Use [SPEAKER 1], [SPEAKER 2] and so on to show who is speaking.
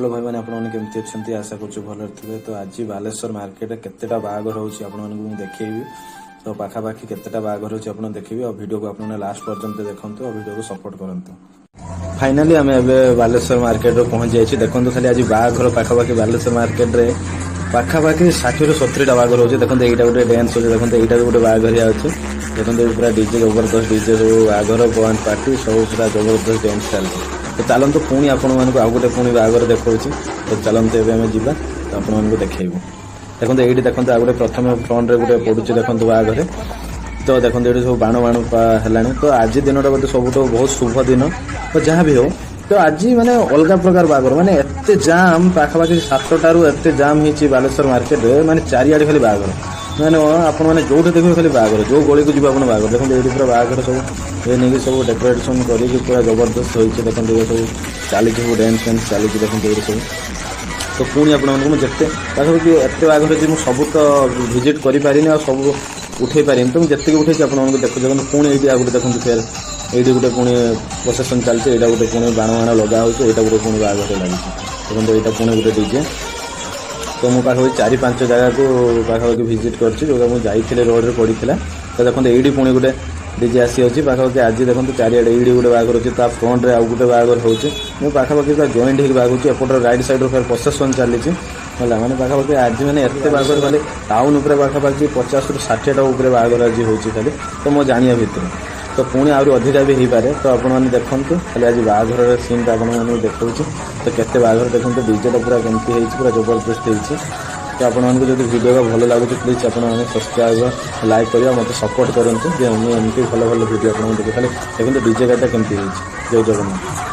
[SPEAKER 1] Hello ଭାଇମାନେ, ଆପଣମାନେ କେମିତି ଅଛନ୍ତି? ଆଶା କରୁଛୁ ଭଲରେ ଥିବେ। ତ ଆଜି ବାଲେଶ୍ୱର ମାର୍କେଟରେ କେତେଟା ବାହାଘର ହେଉଛି, ଆପଣମାନଙ୍କୁ ମୁଁ ଦେଖେଇବି। ତ ପାଖାପାଖି କେତେଟା ବାହାଘର ହେଉଛି ଆପଣ ଦେଖିବେ ଆଉ ଭିଡ଼ିଓକୁ ଆପଣମାନେ ଲାଷ୍ଟ ପର୍ଯ୍ୟନ୍ତ ଦେଖନ୍ତୁ ଆଉ ଭିଡ଼ିଓକୁ ସପୋର୍ଟ କରନ୍ତୁ। ଫାଇନାଲି ଆମେ ଏବେ ବାଲେଶ୍ୱର ମାର୍କେଟରେ ପହଞ୍ଚି ଯାଇଛୁ। ଦେଖନ୍ତୁ ଖାଲି, ଆଜି ବାହାଘର ପାଖାପାଖି ବାଲେଶ୍ୱର ମାର୍କେଟରେ ପାଖାପାଖି 60ରୁ 70ଟା ବାହାଘର ହେଉଛି। ଦେଖନ୍ତୁ, ଏଇଟା ଗୋଟେ ଡ୍ୟାନ୍ସ ହେଉଛି। ଦେଖନ୍ତୁ, ଏଇଟା ବି ଗୋଟେ ବାହାଘରିଆ ଅଛି। ଦେଖନ୍ତୁ, ପୁରା ଡିଜେ, ଜବରଦସ୍ତ ଡିଜେ, ସବୁ ବାହାଘର ବ୍ୟାଣ୍ଡ ପାର୍ଟି ସବୁ ପୁରା ଜବରଦସ୍ତ ଡ୍ୟାନ୍ସ ଚାଲିଛି। ତ ଚାଲନ୍ତୁ, ପୁଣି ଆପଣମାନଙ୍କୁ ଆଉ ଗୋଟେ ପୁଣି ବାହାଘର ଦେଖାଉଛି। ତ ଚାଲନ୍ତୁ, ଏବେ ଆମେ ଯିବା, ତ ଆପଣମାନଙ୍କୁ ଦେଖେଇବୁ। ଦେଖନ୍ତୁ, ଏଇଠି ଦେଖନ୍ତୁ, ଆଉ ଗୋଟେ ପ୍ରଥମେ ଫ୍ରଣ୍ଟରେ ଗୋଟେ ପଡୁଛି, ଦେଖନ୍ତୁ ବାହାଘରେ। ତ ଦେଖନ୍ତୁ, ଏଠି ସବୁ ବାଣ ବାଣ ହେଲାଣି। ତ ଆଜି ଦିନଟା ବୋଧେ ସବୁଠୁ ବହୁତ ଶୁଭ ଦିନ। ତ ଯାହା ବି ହଉ, ତ ଆଜି ମାନେ ଅଲଗା ପ୍ରକାର ବାହାଘର, ମାନେ ଏତେ ଜାମ୍, ପାଖାପାଖି 7ଟାରୁ ଏତେ ଜାମ୍ ହେଇଛି ବାଲେଶ୍ୱର ମାର୍କେଟରେ। ମାନେ ଚାରିଆଡ଼େ ଖାଲି ବାହାଘର, ମାନେ ଆପଣ ମାନେ ଯୋଉଠି ଦେଖିବେ ଖାଲି ବାହାଘର, ଯୋଉ ଗଳିକୁ ଯିବେ ଆପଣ ବାହାଘର। ଦେଖନ୍ତୁ, ଏଇଠି ପୁରା ବାହାଘର ସବୁ ଏ ନେଇକି ସବୁ ଡେକୋରେସନ କରିକି ପୁରା ଜବରଦସ୍ତ ହେଇଛି। ଦେଖନ୍ତୁ, ଏ ସବୁ ଚାଲିଛି, ସବୁ ଡ୍ୟାନ୍ସ ଫ୍ୟାନ୍ସ ଚାଲିଛି। ଦେଖନ୍ତୁ ଏଇଠି ସବୁ। ତ ପୁଣି ଆପଣମାନଙ୍କୁ ମୁଁ ଯେତେ ପାଖାପାଖି ଏତେ ବାହାଘର ଅଛି, ମୁଁ ସବୁ ତ ଭିଜିଟ୍ କରିପାରିନି ଆଉ ସବୁ ଉଠେଇ ପାରିନି। ତ ମୁଁ ଯେତିକି ଉଠେଇଛି ଆପଣମାନଙ୍କୁ ଦେଖୁଛି। ଦେଖନ୍ତୁ, ପୁଣି ଏଇଠି ଆଉ ଗୋଟେ ଦେଖନ୍ତୁ, ଫେର ଏଇଠି ଗୋଟେ ପୁଣି ପ୍ରସେସନ ଚାଲିଛି। ଏଇଟା ଗୋଟେ ପୁଣି ବାଣ ବାଣ ଲଗା ହେଉଛି। ଏଇଟା ଗୋଟେ ପୁଣି ବାହାଘର ଲାଗିଛି। ଦେଖନ୍ତୁ, ଏଇଟା ପୁଣି ଗୋଟେ ଡିଜେ। ତ ମୁଁ ପାଖାପାଖି ଚାରି ପାଞ୍ଚ ଜାଗାକୁ ପାଖାପାଖି ଭିଜିଟ୍ କରିଛି, ଯୋଉଟା ମୁଁ ଯାଇଥିଲି ରୋଡ଼ରେ ପଡ଼ିଥିଲା। ତ ଦେଖନ୍ତୁ, ଏଇଠି ପୁଣି ଗୋଟେ ଡିଜେ ଆସିଅଛି। ପାଖାପାଖି ଆଜି ଦେଖନ୍ତୁ ଚାରିଆଡ଼େ, ଏଇଠି ଗୋଟେ ବାହାଘର ଅଛି, ତା ଫ୍ରଣ୍ଟରେ ଆଉ ଗୋଟେ ବାହାଘର ହେଉଛି। ମୁଁ ପାଖାପାଖି ପୁରା ଜଏଣ୍ଟ ହେଇକି ବାହାଘର ହେଉଛି। ଏପଟର ରାଇଟ୍ ସାଇଡ଼୍ରୁ ଫେର ପ୍ରସେସନ ଚାଲିଛି। ହେଲା, ମାନେ ପାଖାପାଖି ଆଜି ମାନେ ଏତେ ବାହାଘର, ଖାଲି ଟାଉନ୍ ଉପରେ ପାଖାପାଖି 50ରୁ 60ଟା ଉପରେ ବାହାଘର ଆଜି ହେଉଛି ଖାଲି, ତ ମୋ ଜାଣିବା ଭିତରେ। ତ ପୁଣି ଆହୁରି ଅଧିକା ବି ହେଇପାରେ। ତ ଆପଣମାନେ ଦେଖନ୍ତୁ, ଖାଲି ଆଜି ବାହାଘରର ସିନ୍ଟା ଆପଣମାନଙ୍କୁ ଦେଖାଉଛି। ତ କେତେ ବାହାଘର ଦେଖନ୍ତୁ, ଡିଜେଟା ପୁରା କେମିତି ହେଇଛି, ପୁରା ଜବରଦସ୍ତ ହେଇଛି। ତ ଆପଣମାନଙ୍କୁ ଯଦି ଭିଡ଼ିଓ ଭଲ ଲାଗୁଛି, ପ୍ଲିଜ୍ ଆପଣମାନେ ସବସ୍କ୍ରାଇବ୍, ଲାଇକ୍ କରିବା, ମୋତେ ସପୋର୍ଟ କରନ୍ତୁ ଯେ ମୁଁ ଏମିତି ଭଲ ଭଲ ଭିଡ଼ିଓ ଆପଣଙ୍କୁ ଦେଖେ। ଖାଲି ଦେଖନ୍ତୁ ଡିଜେ ଗାଡ଼ିଟା କେମିତି ହେଇଛି। ଜୟ ଜଗନ୍ନାଥ।